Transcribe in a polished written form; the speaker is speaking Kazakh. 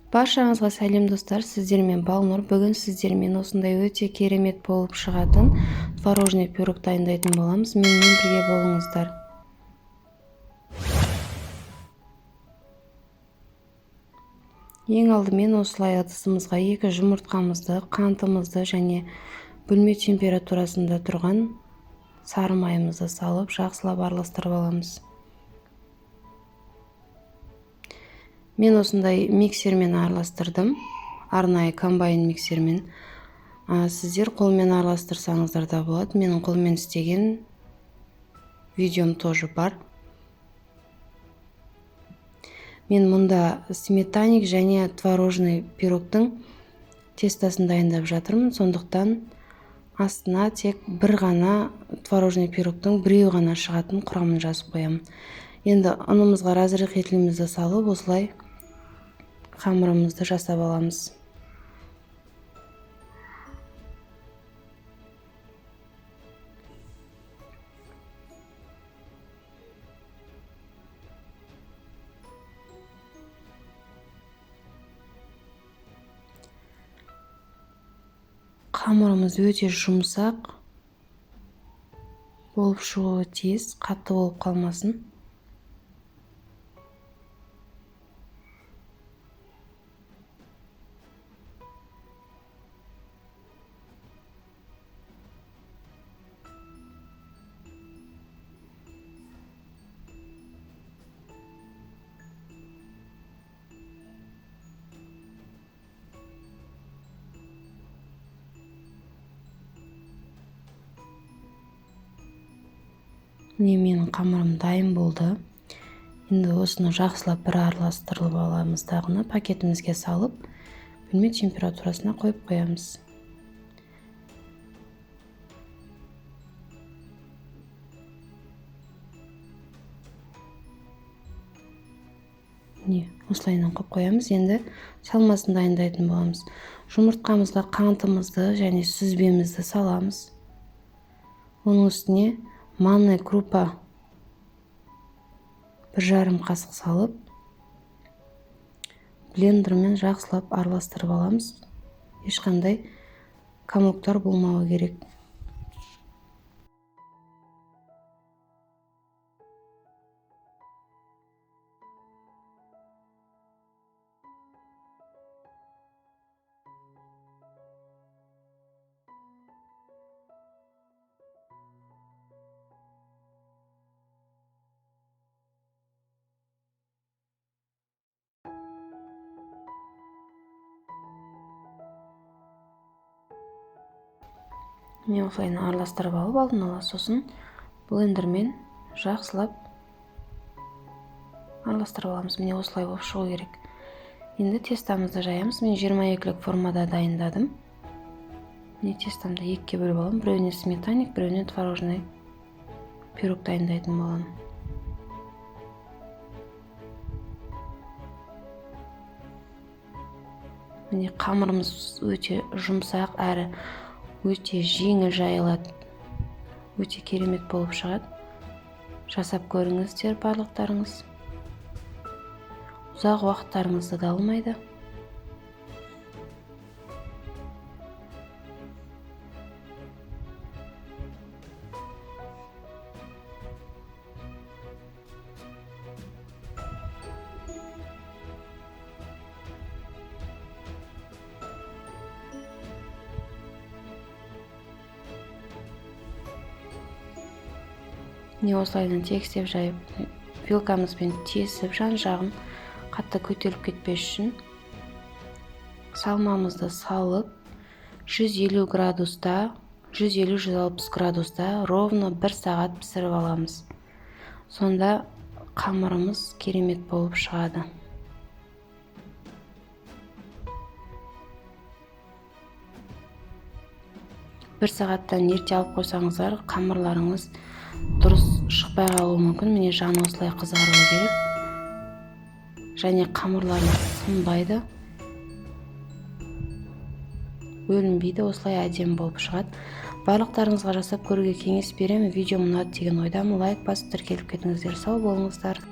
Баршаңызға сәлем достар, сіздермен Балнұр. Бүгін сіздермен осындай өте керемет болып шығатын творожный пирог дайындайтын боламыз. Менімен бірге болыңыздар. Ең алдымен осылай ыдысымызға 2 жұмыртқамызды, қантымызды және бөлме температурасында тұрған сары майымызды салып, жақсылап араластырып аламыз. Мен осындай миксермен араластырдым, арнайы комбайн миксермен. Сіздер қолмен араластырсаңыздар да болады. Менің қолмен істеген видеом тоже бар. Мен мұнда сметаник және творожный пирогтың тестосын дайындап жатырмын. Сондықтан астына тек бір ғана творожный пирогтың біреуі ғана шығатын құрамын жазып қоямын. Енді ұнымызға разрыхлителімізді салып, осылай қамырымызды жасап аламыз. Қамырымыз өте жұмсақ болып шығуы тиіс, қатты болып қалмасын. Міне менің қамырым дайын болды. Енді осыны жақсылап бір араластырып аламыз дағыны пакетімізге салып, бөлме температурасына қойып қоямыз. Міне осылайынан қойып қоямыз. Енді салмасын дайындайтын боламыз. Жұмыртқамызға қантымызды және сүзбемізді саламыз. Оның үстіне манная крупа 1,5 қасық салып, блендермен жақсылап араластырып аламыз. Ешқандай комоктар болмауы керек. Міне осылай араластырып алып, алдын ала сосын блендермен жақсылап араластырып аламыз. Міне осылай болып шығу керек. Енді тестамызды жаямыз. Мен 22-лік формада дайындадым. Міне тестамды екіге бөліп аламын. Біреуіне сметаник, біреуіне творожный пирог дайындайтын боламын. Міне қамырымыз өте жұмсақ әрі өте жеңіл жайылады, өте керемет болып шығады. Жасап көріңіздер барлықтарыңыз. Ұзақ уақыттарыңызды да алмайды. Міне осылайдан тегістеп жайып, вилкамызбен тесіп жан-жағын қатты көтеріліп кетпес үшін салмамызды салып, 150 градуста, 150-160 градуста ровно 1 сағат пісіріп аламыз. Сонда қамырымыз керемет болып шығады. Бір сағаттан ерте алып қойсаңыздар, қамырларыңыз дұрыс шықпай қалуы мүмкін. Міне жаны осылай қызаруы керек. Және қамырларыңыз сынбайды, бөлінбейді, осылай әдемі болып шығады. Барлықтарыңызға жасап көруге кеңес беремін. Видео ұнады деген ойдамын. Лайк басып тіркеліп кетіңіздер. Сау болыңыздар.